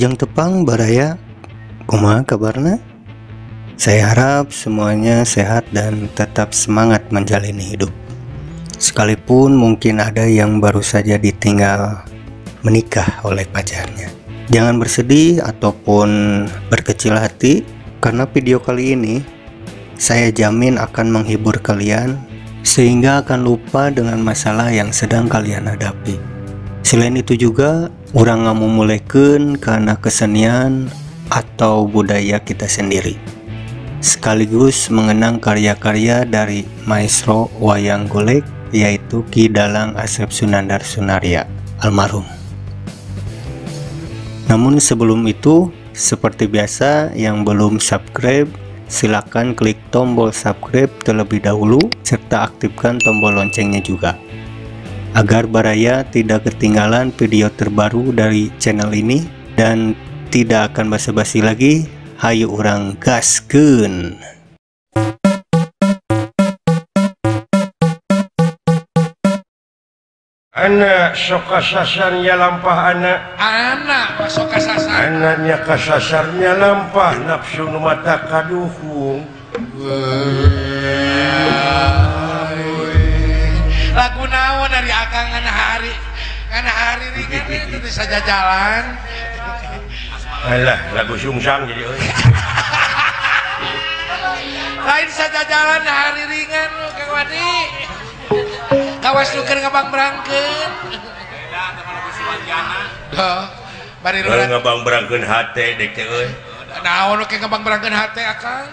Wilujeng tepang baraya, kumaha kabarna? Saya harap semuanya sehat dan tetap semangat menjalani hidup. Sekalipun mungkin ada yang baru saja ditinggal menikah oleh pacarnya. Jangan bersedih ataupun berkecil hati, karena video kali ini saya jamin akan menghibur kalian sehingga akan lupa dengan masalah yang sedang kalian hadapi. Selain itu juga, urang ngamumulekeun karena kesenian atau budaya kita sendiri, sekaligus mengenang karya-karya dari maestro wayang golek, yaitu Ki Dalang Asep Sunandar Sunarya almarhum. Namun sebelum itu, seperti biasa, yang belum subscribe silakan klik tombol subscribe terlebih dahulu serta aktifkan tombol loncengnya juga, agar baraya tidak ketinggalan video terbaru dari channel ini. Dan tidak akan basa-basi lagi, hayu urang gaskeun. Anak sok kasasarnya lampah anak. Anak sok kasasar. Anaknya kasasarnya lampah nafsu nu mata kaduhung. Lagu naon dari akang ngana hari ringan itu saja jalan. Alah, lagu sungsang jadi euy. Lain saja jalan hari ringan lu Kang Wadi. Kawas nu keur ngabangbrangkeun. Beda sama lagu Suwanjana. Heuh. Bari lurah ngabangbrangkeun hate dek teh euy. Naon nu ngabangbrangkeun hate akang?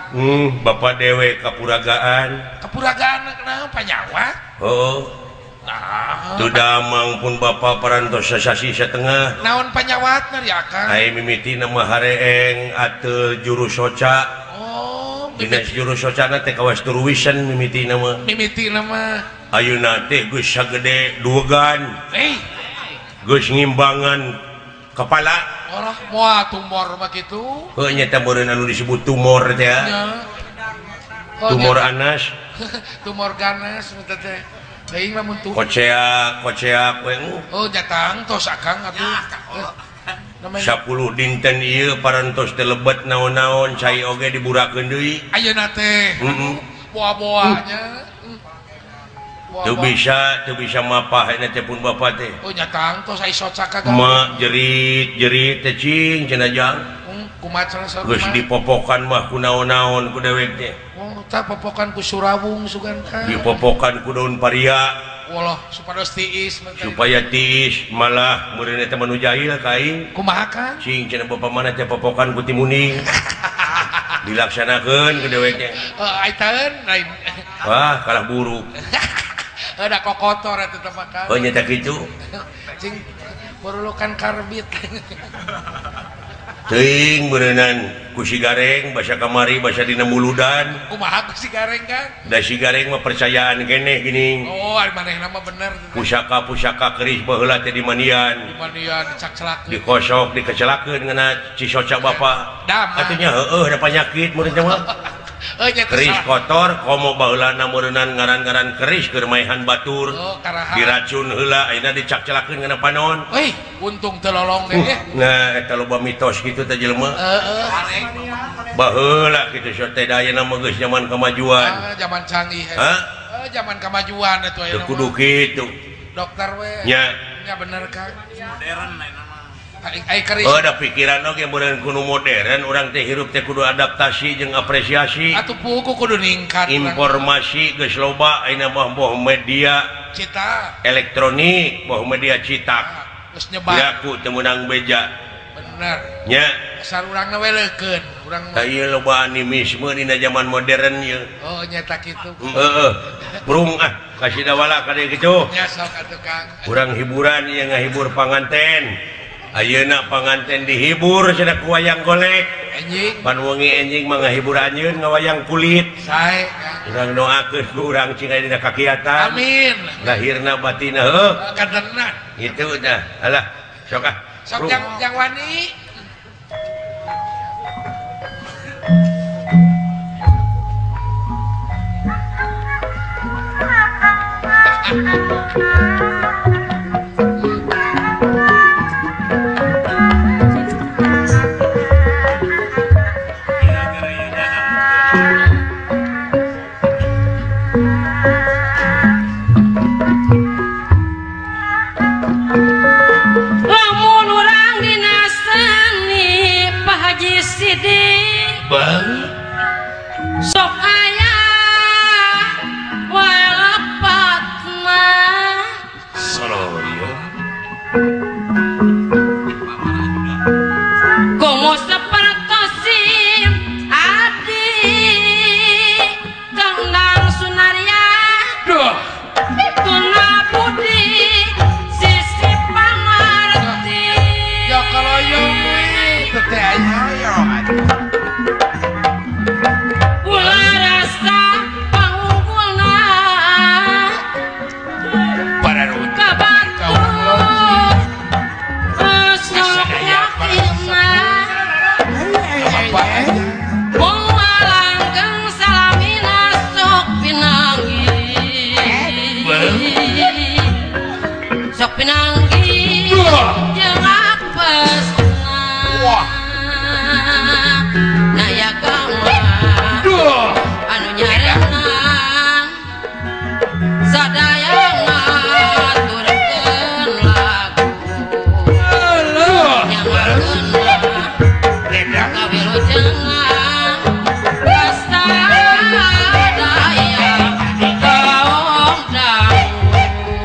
Bapak dewe kapuragaan. Kapuragaan naon panyawat? Heuh. Nah, teu damang pun bapak parantos sasasi satengah. Naon panyawatna di akang? Ai mimiti nama hareeng ateu juru soca. Oh, dina juru socana teh kawas turuwisan mimiti nama. Mimiti nama. Ayeuna teh geus sagede duegan. Geus ngimbangan kepala. Olah moal tumor mah kitu. Heuh nya teh meureun anu disebut tumor teh ya. Tumor anas. Tumor ganas teh teh. Teuing lamun tuh. Koceak, koceak we. Oh, jatang tos akang atuh. 10 dinten ieu parantos teh lebet naon-naon cai oge diburakeun deui. Ayeuna teh. Heeh. Boa-boanya. Teu bisa mapah eta teh pun bapa teh. Oh, nyatang tos ai soca kagak. Ma jerit-jerit teh cing cenah jang. Kumaha cenah saur. Geus dipopokan mah ku naon-naon ku dewek teh. Oh, tah popokan ku surawung sugan ka. Dipopokan ku daun paria. Walah, supados tiis. Supaya tiis malah meureun eta mah nu jahil ka aing. Kumaha Kang? Cing cenah bapa mana teh popokan ku timuning. Dilaksanakeun ku dewek teh. Heuh, ai taeun lain. Wah, kalah buruk. Ada kokotor eta teh mah Kang. Oh, nya teh kitu. Cing perlukan karbit. Teuing beureunan ku si Gareng basa kamari basa dina muludan. Kumaha ku si Gareng Kang? Da si Gareng mah percayaan keneh geuning. Oh, ari manehna mah bener. Pusaka-pusaka keris baheula teh dimandian. Dimandian dicakcelakeun. Dikosok dikecelakeun ngena cisoca bapa. Atuh nya heueuh da panyakit meureun teh mah. Keris kotor komo baheulana meureunnan ngaran-ngaran keris keur maehan batur. Oh, diracun heula ayeuna dicakcelakeun ngena panon. Euy, untung teu lolong deh. Nah, eta loba mitos kitu teh jelema. Heeh. Baheula kitu sok teh da ayeuna mah geus zaman kemajuan. Zaman canggih. Hah? Zaman kemajuan atuh ayeuna. Teu kudu kitu. Dokter we. Nya. Nya bener Kang. Modern ayeuna mah. Oh, da pikiran oge meureun kudu modern, urang teh hirup teh kudu adaptasi jeung apresiasi. Atuh puguh kudu ningkat. Informasi geus loba ayeuna mah boh media cita elektronik, boh media cetak. Geus nyebar. Yaku teu meunang beja. Bener. Nya. Asal urangna we leukeun, urang. Tah ieu loba animisme dina zaman modern ieu. Oh, nya ta kitu. Heeh. Prung ah, kasih dawala ka dieu kitu. Nya sok atuh Kang. Urang hiburan ieu ngahibur panganten. Ayeuna panganten dihibur cenah ku wayang golek. Enjing. Pan wengi enjing mah ngahibur anjeun ngawayang kulit. Sae Kang. Urang doakeun ku urang cing aya dina kakiatan. Amin. Lahirna batinna heuh. Kadenan. Kitu dah. Alah, sok ah. Sok jang wani. Sok aya wae lepatna Soloyo komo sapertosim adi Kang Sunarya Duh Tuna budi sisi pangarti ya kaloyong we teh aya ulah rasa pangunggulna para ka batur sok yakina moal langgeng salamina sok pinanggi sok pinanggi jeung apesna naya gama anu nyarenang sadaya ngaturkeun lagu nyangakeun kawilujengan kasadaya kaum dangu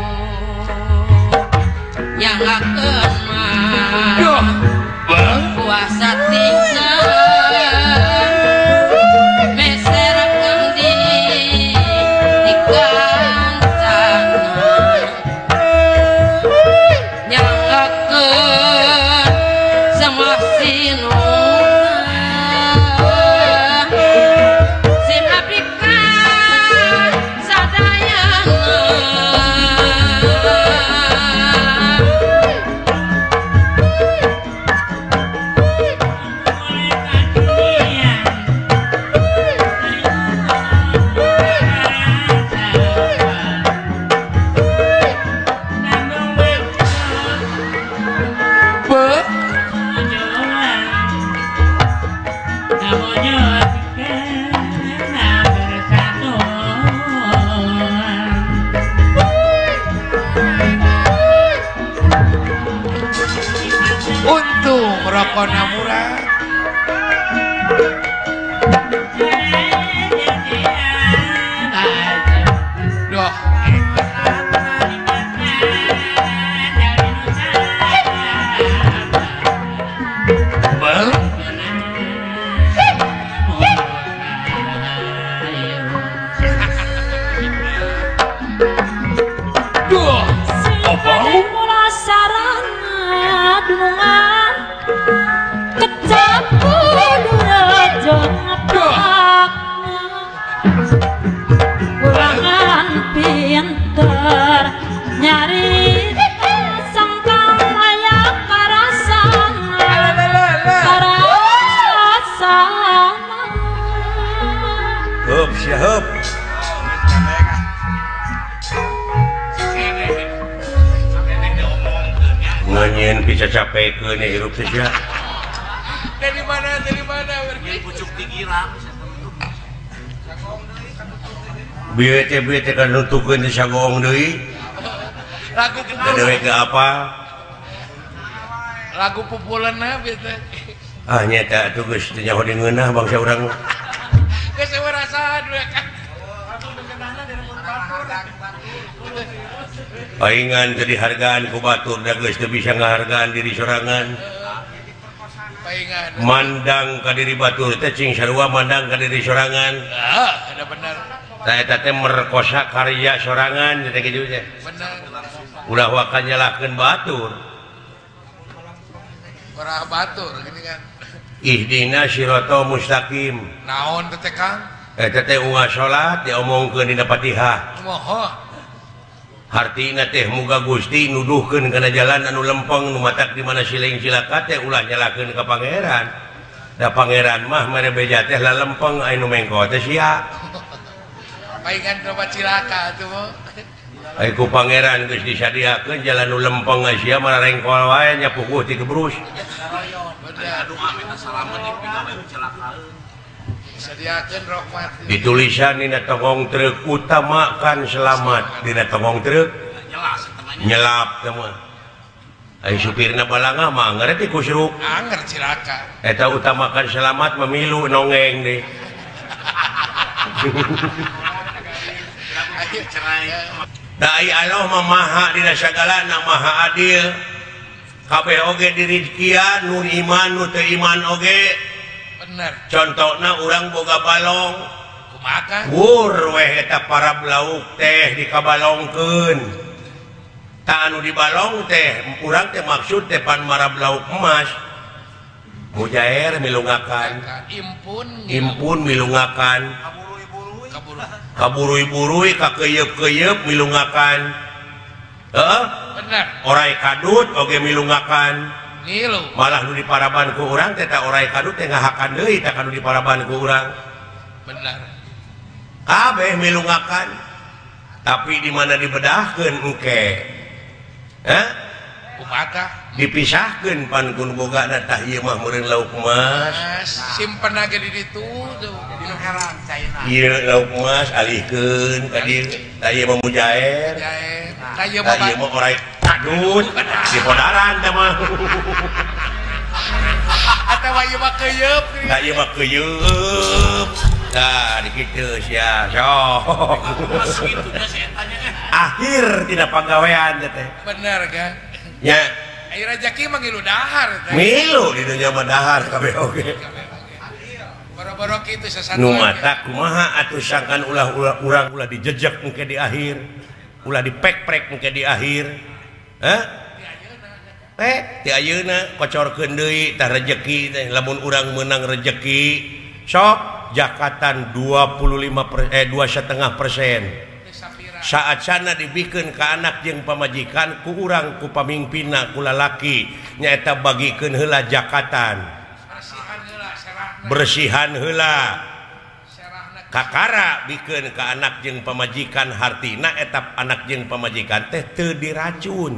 nyangakeun mah puasa tinggal meserkeun di kancana nyangakeun semah sinuna sim abdi ka sadayana. Untung rokona murah. Duh. Duh. Mula sarana dunungan kecampur rejo ngepakna kurangan pinter nyari sangkang aya karasana karasana. Hup sia hup. Nganyen bisa capekeun hirup teh sia. Dari mana pucuk digilang. Bieu teh kan nutukeun teh sagoong deui. Lagu dewe ke apa? Lagu pupuleunna bieu teh. Ah nya teh atuh geus teu nyaho di ngeunah bangsa urang. Geus eueuh rasaan we kan. Paingan teu dihargaan ku batur da geus teu bisa ngahargaan diri sorangan. Paingan mandang ka diri batur teh cing sarua mandang ka diri sorangan. Ah, ada bener. Tah eta teh merkosa karya sorangan teh kitu teh. Bener. Ulah waka nyalahkeun batur. Urah batur gini kan. Ihdina siratal mustaqim. Naon teh Kang? Eta teh unggal salat diomongkeun dina Fatihah. Moho. Hartina teh muga Gusti nuduhkeun kana jalan anu lempeng nu matak di mana siling cilaka teh ulah nyalahkeun ka pangeran. Da pangeran mah mere beja teh lalempeng aya nu mengko teh sia. Paingan coba cilaka atuh mah. Ai ku pangeran geus disadiakeun jalan nu lempeng sia mah rengkol wae nya puguh ti kebrus. Ditulisan dina tongong truk utamakan selamat dina tongong truk nyelap teh mah. Ai supirna balangah mah anger teh kusruk. Anger cilaka. Eta utamakan selamat memilu nongeng deh. Dai Allah mah maha dina sagalana maha adil. Kabeh oge dirizkian nu iman nu teu iman oge. Bener. Contona urang boga balong. Kumaha? Wur weh eta para lauk teh dikabalongkeun. Tah anu dibalong teh urang teh maksud teh pan marab lauk emas. Mujair milungakan. Impun. Impun milungakan. Kaburui-burui kakeyeup-keyeup milungakan. Heeh? Bener. Orai kadut oge milungakan. Ngilu. Malah nu diparaban ku urang teh ta orai kadut teh ngahakan deui tah kanu diparaban ku urang. Bener. Kabeh milungakan. Tapi di mana dibedahkeun engke? Hah? Kumaha? Dipisahkeun pan kun bogana tah ieu mah meureun lauk emas. Simpen age di ditu tuh. Ieu lauk emas alihkeun ka dieu. Tah ieu mah mujair. Tah ieu mah orai kadut. Dipodaran teh mah. Atawa ieu mah keuyeub. Tah ieu mah keuyeub. Tah dikitu sia sok. Akhir tidak pagawean teh. Bener kan? Ya. Ai rejeki mah ngilu dahar teh. Ngilu di dunya mah dahar kabeh oge. Boro-boro kitu sasatuan. Nu mata kumaha atuh sangkan ulah urang ulah dijejek engke di akhir. Ulah dipek-prek engke di akhir. Hah? Ti ayeuna kocorkeun deui tah rejeki teh lamun urang meunang rejeki sok jakatan 2,5%. Saat sana dibikeun ka anak jeung pamajikan ku urang ku pamimpinna ku lalaki nyaeta bagikeun heula jakatan. Bersihan heula. Kakara bikeun ka anak jeung pamajikan hartina eta anak jeung pamajikan teh teu diracun.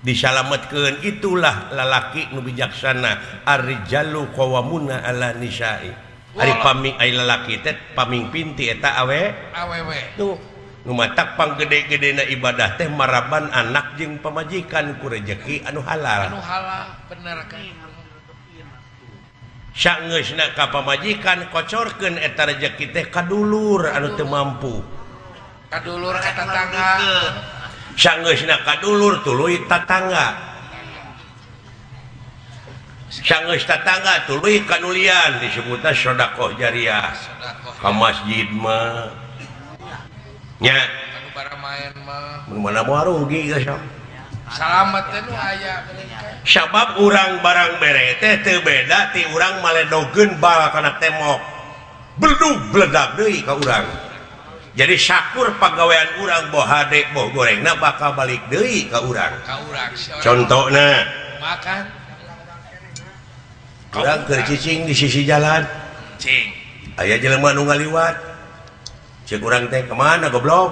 Disalametkeun itulah lalaki nu bijaksana ar-rijalu qawwamuna 'ala nisa'i. Ari paming ai lalaki teh pamingpin ti eta awe awewe. Tuh nu matak panggede-gedena ibadah teh maraban anak jeung pamajikan ku rejeki anu halal. Anu halal bener kan. Sangeusna ka pamajikan kocorkeun eta rejeki teh ka dulur anu teu mampu. Ka dulur ka tatangga. Sangeusna ka dulur tuluy tatangga. Sangeus tatangga tuluy kanulian disebutna sedekah jariah. Ka masjid mah nya anu baramaen mah mun mana moal rugi geus sok. Salamet teh nu aya sabab urang barang bere teh teu beda ti urang maledogeun bal kana tembok. Beldug bledag deui ka urang. Jadi sakur pagawean urang boh hade boh gorengna bakal balik deui ka urang. Ka urang. Contona makan urang keur cicing di sisi jalan. Cing. Aya jelema nu ngaliwat. Ceuk urang teh kemana goblok?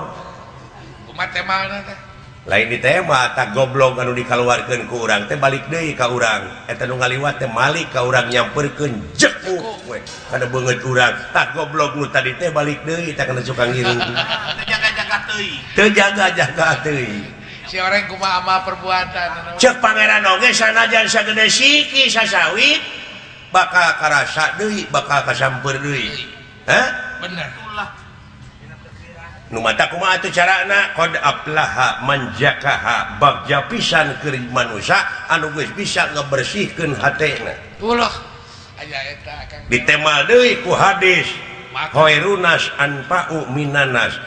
Kumaha temalna teh? Lain di tema tak goblok anu dikaluarkeun ku urang teh balik deui ka urang. Eta nu ngaliwat teh malik ka urang nyamperkeun jekuk we kana beungeut urang. Tak goblok nu tadi teh balik deui tah kana cukang ngiring. Teu jaga-jaga teuing. Teu jaga-jaga teuing. Si orang kumaha amal perbuatan. Ceuk pangeran oge sanajan sagede siki sasawit bakal karasa deui, bakal kasamper deui. Hah? Bener. Nu mata kumaha atuh carana qad aflaha man zakaha bagja pisan keur manusia anu geus bisa ngabersihkeun hatena. Ulah aya eta Kang. Ditemal deui ku hadis khairunas anfa'u minanas.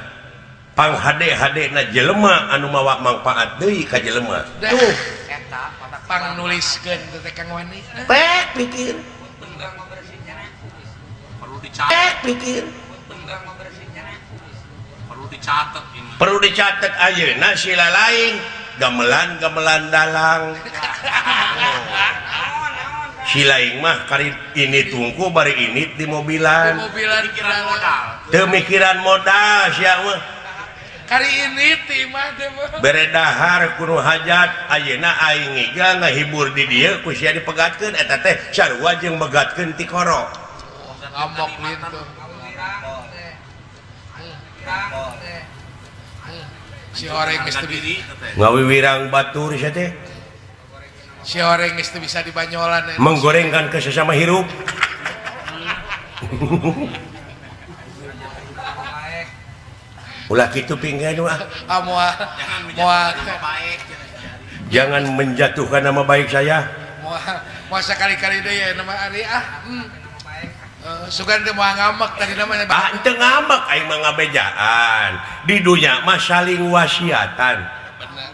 Panghade-hadena jelema anu mawa mangpaat deui ka jelema. Tuh eta pang nuliskeun teh Kang Wani. Pek pikir. Perlu dicatat. Pek pikir. Perlu dicatat ini. Perlu dicatat ayeuna sila lain gamelan-gamelan dalang. Si lain mah kari ini tungku bari ini di mobilan. Di mobilan mikiran modal. Teu mikiran modal sia mah. Kari ini ti mah teh mah. Bere dahar kudu hajat ayeuna aing ngiga ngahibur di dieu ku sia dipegatkeun eta teh sarua jeung megatkeun ti koro. Ngamok gitu. Si orang geus teu ngawiwirang batur sia teh. Si orang geus teu bisa dibanyolan menggorengkan ke sesama hirup. Ulah kitu pinggan ah. Ah moal moal jangan menjatuhkan nama baik saya. Moal moal sakali-kali deui ya nama Ari ah. Sugan teh moal ngambek tadi namanya. Ah teu ngambek aing mah ngabejaan. Di dunya mah saling wasiatan. Bener.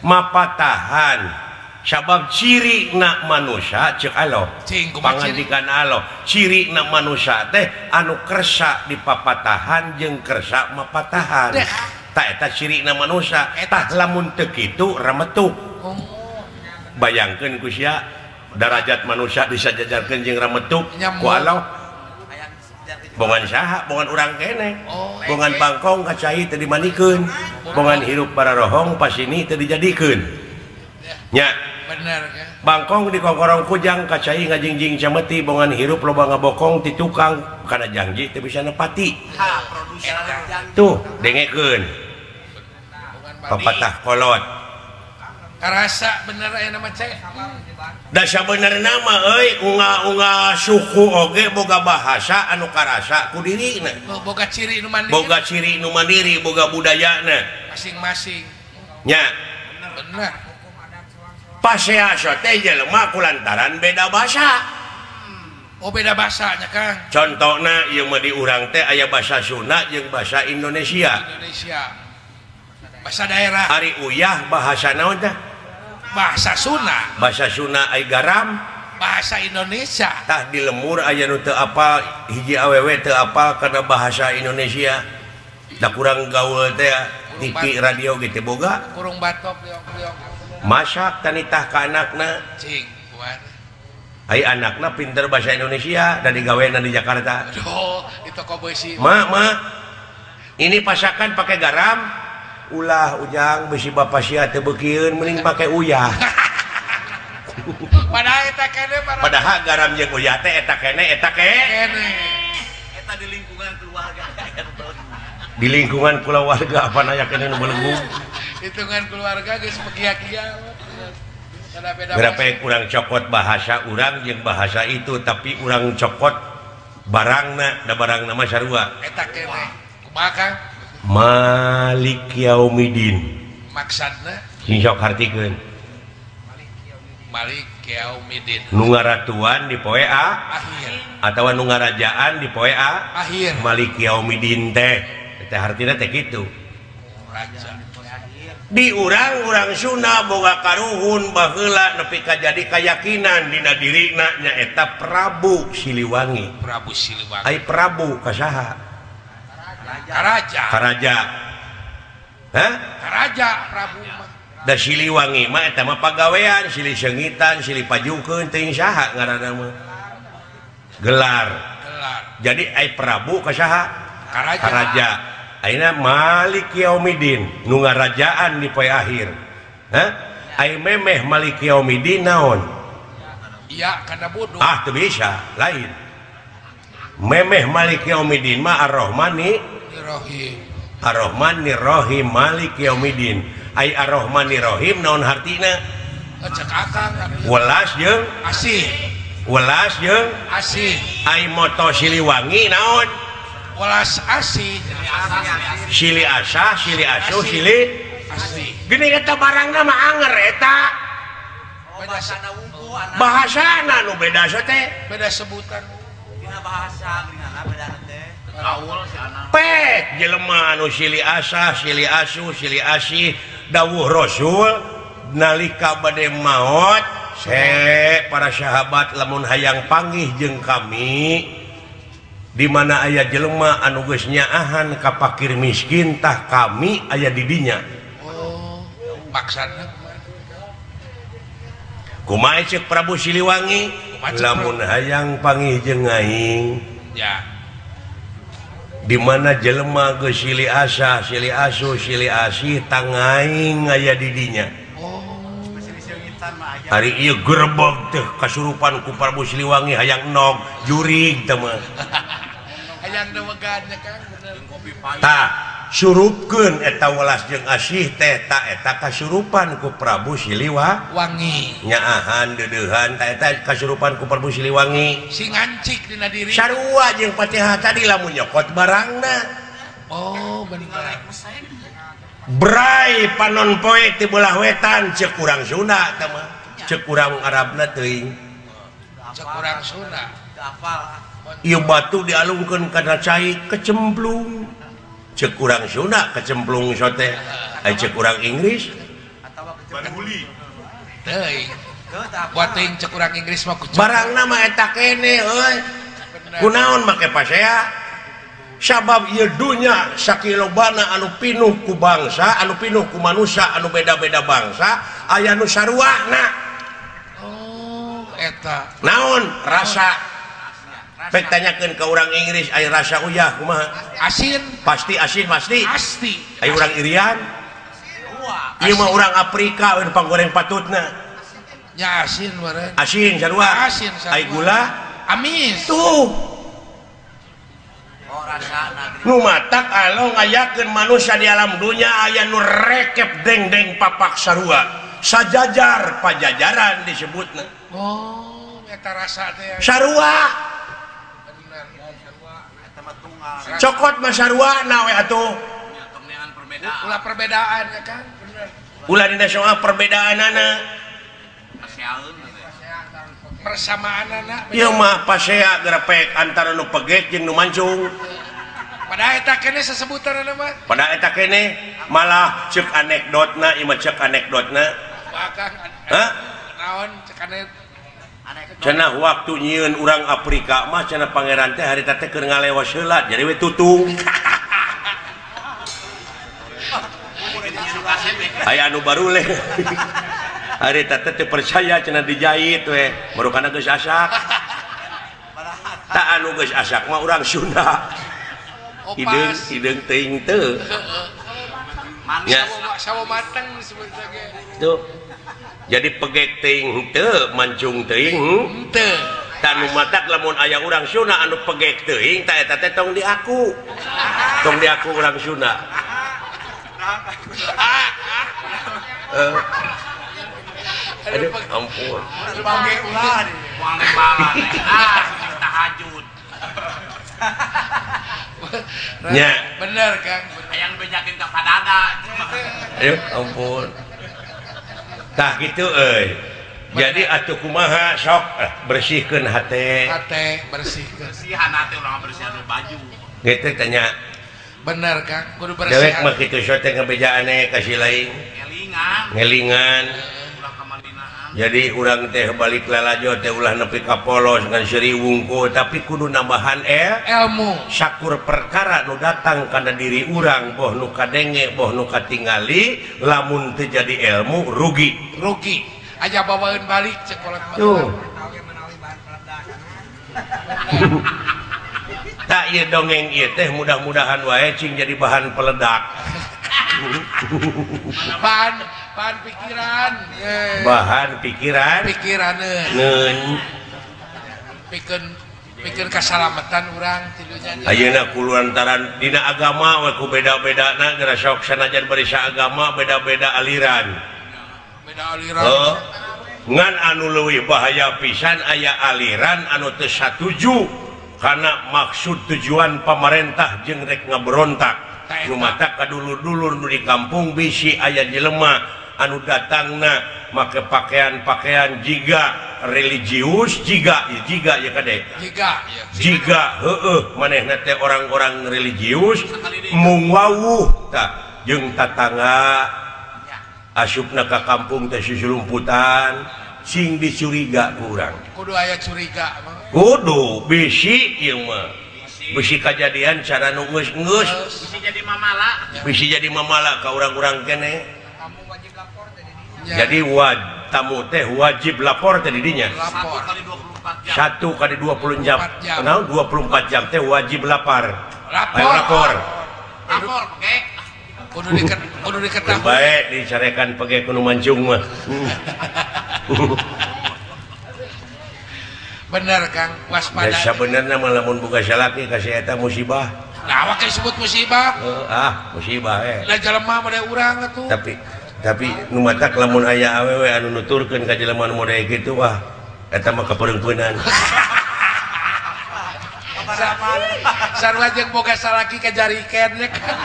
Mapatahan. Sabab ciri na manusia cek Allah pangandikan Allah ciri na manusia teh anu kersa dipapatahan jeung kersa mapatahan tah eta ciri na manusia tah lamun teu kitu rametuk. Bayangkeun ku sia darajat manusia disajajarkeun jeung rametuk ku Allah bongan saha bongan urang keneh bongan bangkong ka cai teu dimanikeun bongan hirup pararohong pasini teu dijadikeun nya. Bener kan? Bangkong di kongkorong kujang kacai ngajingjing cameti bongan hirup loba ngabokong ti tukang kana janji teu bisa nepati. Ha, produser tuh dengekeun. Papatah kolot. Karasa bener aya nama cek. Da sabenerna mah euy unga-unga suku oge boga bahasa anu karasa ku dirina. Boga ciri nu mandiri. Boga ciri nu mandiri, boga budayana masing-masing. Nya. Bener. Pasea teh jelema kulantaran beda bahasa. Oh beda bahasanya Kang. Contohna ieu mah di urang teh aya bahasa Sunda jeung bahasa Indonesia. Indonesia. Bahasa daerah. Ari uyah bahasa naon teh? Bahasa Sunda. Bahasa Sunda ai garam bahasa Indonesia. Tah di lemur aya nu teu apal hiji awewe teu apal kana bahasa Indonesia. Da kurang gaul teh TV radio ge teu boga. Kurung batok liok-liok. Masak tanitah ka anakna cing kuat ai anakna pinter bahasa Indonesia dan digawena di Jakarta. Aduh, di toko besi. Ma, ma, ini pasakan pakai garam ulah ujang besi bapak sia teu beukieun mending pakai uyah. Padahal eta kene padahal garam jeung uyah teh eta kene eta kene eta di lingkungan keluarga. Di lingkungan keluarga apa nanya kene nu belenggu. Hitungan keluarga geus pekia-kia. Berapa kurang cokot bahasa urang jeung bahasa itu tapi urang cokot barangna da barangna mah sarua. Eta kene. Kumaha Kang? Malik Yaumidin. Maksudna? Sing sok hartikeun. Malik Yaumidin. Nu ngaratuan di poe a akhir atawa nu ngarajaan di poe a akhir. Malik Yaumidin teh teh hartina teh kitu. Raja. Di urang-urang Sunda boga karuhun baheula nepi ka jadi kayakinan dina dirina nyaeta Prabu Siliwangi. Prabu Siliwangi. Ai Prabu ka saha? Karaja. Karaja. Hah? Karaja Prabu mah. Da Siliwangi mah eta mah pagawean, silih seungitan, silih pajukeun teuing saha ngaranna mah. Gelar. Gelar. Jadi ai Prabu ka saha? Karaja. Karaja. Ayeuna Malik Yaumidin nu ngarajaan di poe akhir. Hah? Ai memeh Malik Yaumidin naon? Iya, kana bodoh. Ah, teu bisa, lain. Memeh Malik Yaumidin mah Ar-Rahmani Rahim. Ar-Rahmani Rahim Malik Yaumidin. Ai Ar-Rahmani Rahim naon hartina? Cek akang. Welas jeung asih. Welas jeung asih. Ai moto Siliwangi naon? Welas asih, silih asah, silih asuh, silih asih. Gini eta barangna mah anger eta. Bahasana nu beda teh. Beda sebutan. Dina bahasa geuningan beda teh. Gaul si anak. Pek jelema anu silih asah, silih asuh, silih asih, dawuh Rasul nalika bade maot, se para sahabat lamun hayang panggih jeung kami di mana aya jelema anu geus nyaahan ka fakir miskin tah kami aya di dinya. Oh, maksudna kumaha ceuk Prabu Siliwangi lamun hayang panggih jeung aing ya di mana jelema geus silih asah, silih asuh, silih asih tangaing aya di dinya. Oh, hari ieu gerebeg teh kasurupan ku Prabu Siliwangi hayang nog jurig teh mah. Hayang dewegannya Kang bener. Tah surupkeun eta welas jeung asih teh ta eta kasurupan ku Prabu Siliwangi. Nyaahan deudeuhan ta eta kasurupan ku Prabu Siliwangi. Sing ngancik dina diri. Sarua jeung Fatihah tadi lamun nyokot barangna. Oh, bener. Bray panon poe ti belah wetan cek urang Sunda teh mah. Cek urang Arabna teuing. Cek urang Sunda. Ieu batu dialungkeun kana cai kecemplung. Cek urang Sunda kecemplung sote. Ai cek urang Inggris baruli. Teuing. Buat teuing cek urang Inggris mah barangna mah eta kene euy. Kunaon make pasea? Sabab ieu dunya sakilobana anu pinuh ku bangsa, anu pinuh ku manusia, anu beda-beda bangsa, aya nu saruana. Oh, eta. Naon rasa? Pek tanyakeun ka urang Inggris aya rasa uyah kumaha? Asin. Pasti asin pasti. Pasti. Aya urang Irian. Ieu mah urang Afrika we panggoreng patutna. Nya asin meureun. Asin sarua. Asin sarua. Ai gula amis. Tuh. Nu matak alo ngayakeun manusia di alam dunya aya nu rekep dengdeng papak sarua sajajar pajajaran disebutna. Oh, eta rasa teh sarua. Bener. Eta mah tunggal. Cokot mah sarua na we atuh. Ulah perbedaan ya kan? Bener. Ulah dina soal perbedaanana. Persamaan anak. Ieu mah pasea grepek antara nu pegek jeung nu mancung. Pada eta kene sesebutan mah. Pada eta kene malah cek anekdotna, ieu mah cek anekdotna. Bakang. Hah? Naon cek anekdot? Cenah waktu nyieun urang Afrika mah cenah pangeran teh harita teh keur ngalewas heula jadi we tutung. Aya anu baruleh. Harita teh teu percaya cenah dijahit we, barukana geus asak. Tak anu geus asak mah urang Sunda. Hideung hideung teuing teu. Ya. Sawo mateng disebutna ge. Tuh. Jadi pegek teuing teu, mancung teuing teu. Tah nu matak lamun aya urang Sunda anu pegek teuing tah eta teh tong diaku. Tong diaku urang Sunda. Aduh, ampun. Tahajud. Ya. Bener, Kang. Hayang bejakeun ka padada. Aduh, ampun. Tah kitu euy. Jadi atuh kumaha sok bersihkeun hate. Hate bersihkeun. Bersihan hate urang bersihan baju. Gitu tanya. Bener, Kang. Kudu bersihan. Dewek mah kitu sok teh ngebejaane ka si lain. Ngelingan. Ngelingan. Jadi urang teh balik lalajo teh ulah nepi ka polos ngan seuri wungkul tapi kudu nambahan ilmu. Sakur perkara nu datang kana diri urang boh nu kadenge boh nu katingali lamun teu jadi ilmu rugi. Rugi. Aja bawaeun balik cek kolot mah. Tuh. Tak ieu dongeng ieu teh mudah-mudahan wae cing jadi bahan peledak. Bahan pikiran, yeah. Bahan pikiran, pikiran, pikir keselamatan urang tidunya. Ayeuna kulantaran dina agama we ku beda-bedana geura sok sanajan bari saagama beda-beda aliran. Beda aliran. Oh, ngan anu leuwih bahaya pisan aya aliran anu teu satuju kana maksud tujuan pamarentah jeung rek ngaberontak. Nu matak kadulur-dulur nu di kampung bisi aya jelema anu datangna make pakaian-pakaian jiga religius jiga jiga ya kade jiga ya jiga heueuh manehna teh orang-orang religius mung wawuh tah jeung tatangga asupna ka kampung teh susulumputan sing dicuriga ku urang kudu aya curiga kudu bisi ieu mah bisi kajadian cara nu geus-geus bisi jadi mamala bisi jadi mamala ka urang-urang kene. Jadi tamu teh wajib lapor teh didinya. 1 kali 24 jam. Naon 24 jam teh wajib lapar. Ayo lapor. Lapor pegek. Kudu diketahui. Baik dicarekan pegek kudu mancung mah. Bener Kang, waspada. Ya sabenerna mah lamun boga salaki ka si eta musibah. Nah, awak disebut musibah. Musibah Lah jelema mah urang atuh. Tapi nu matak lamun aya awewe anu nuturkeun ka jelema nu model kitu wah eta mah kapeungpeunan. Sarua jeung boga salaki ka jariken nya kan.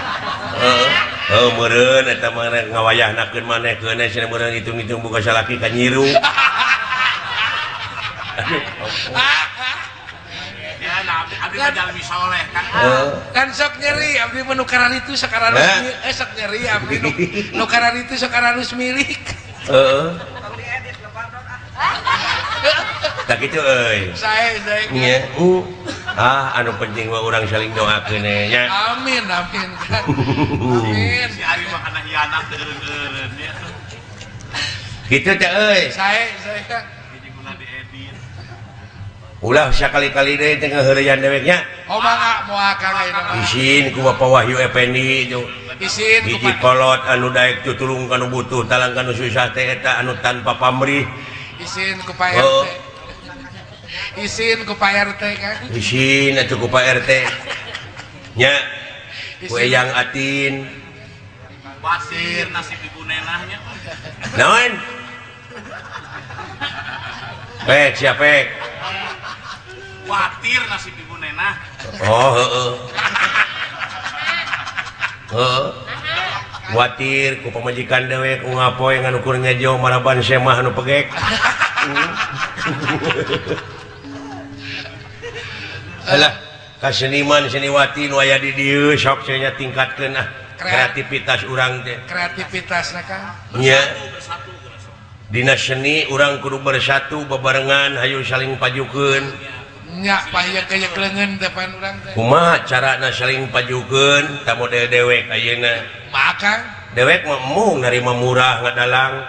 Heuh, meureun eta mah ngawayahnakeun maneh keun cenah meureun hitung-hitung boga salaki ka nyiru. Ya, abdi mah jalmi soleh kan. Kan sok nyeri abdi mah nu kararitu sok aralus sok nyeri abdi nu kararitu sok aralus milik. Heeh. Tak kitu euy. Sae sae. Nya. Ah, anu penting mah urang saling doakeun nya. Amin amin kan. Amin. Si Ari mah kana hianat eureun-eureun nya. Kitu teh euy. Sae sae Kang. Ulah sakali-kali deui teh ngaheureyan dewek nya. Oh mangga moal Kang ayeuna mah. Isin ku Bapak Wahyu Effendi itu. Isin ku hiji kolot anu daek tutulung kanu butuh talang kanu susah teh eta anu tanpa pamrih. Isin ku Pak RT. Isin ku Pak RT kan. Isin atuh ku Pak RT. Nya. Ku Eyang Atin. Pasir nasib ibu nenahnya. Naon? Pek siapa pek? Kuatir nasib ibu nenah. Oh heeh. Heeh. Kuatir ku pamajikan dewek ku ngapoe ngan ukur ngejo maraban semah anu pegek. Alah, ka seniman seniwati nu aya di dieu sok cenah tingkatkeun ah kreativitas urang teh. Kreativitasna Kang. Nya. Dina seni urang kudu bersatu bebarengan hayu saling pajukeun. Nya pahya kaya leungeun depan urang teh. Kumaha carana saling pajukeun ta model dewek ayeuna? Maka dewek mah embung narima murah ngadalang.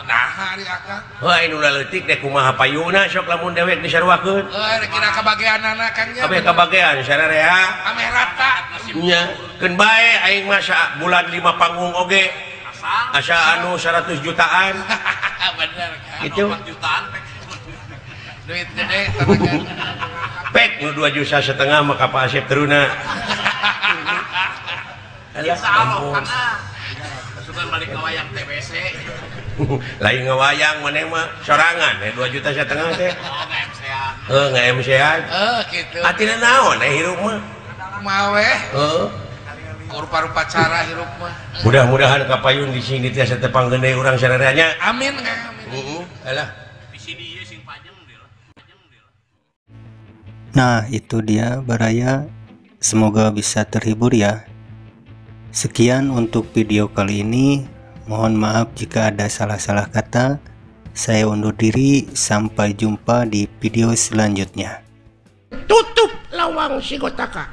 Naha ari akang? Heuh anu leutik teh kumaha payuna sok lamun dewek disaruakeun. Heuh kira kabageanana Kang nya. Kabeh kabagean sararea. Ameh rata. Nya keun bae aing mah bulan 5 panggung oge. Asa anu 100 jutaan. Bener kan. Itu 4 jutaan pek. Duit gede tanagan. Pek nu 2,5 juta mah ka Pak Asep teruna. Insyaallah kana. Sugan balik ngawayang TBC. Lain ngawayang maneh mah sorangan 2,5 juta teh. Oh, nge-MC-an. Heuh, nge-MC-an. Heuh kitu. Atina naon hirup mah? Kumaha we? Heuh. Rupa-rupa cara hirup mah. Mudah-mudahan kapayun di sini tiasa tepang gede urang sararea. Amin Kang, amin. Heeh, alah. Di sini ieu sing panjang deui. Nah, itu dia Baraya. Semoga bisa terhibur ya. Sekian untuk video kali ini. Mohon maaf jika ada salah-salah kata. Saya undur diri, sampai jumpa di video selanjutnya. Tutup lawang Sigotaka.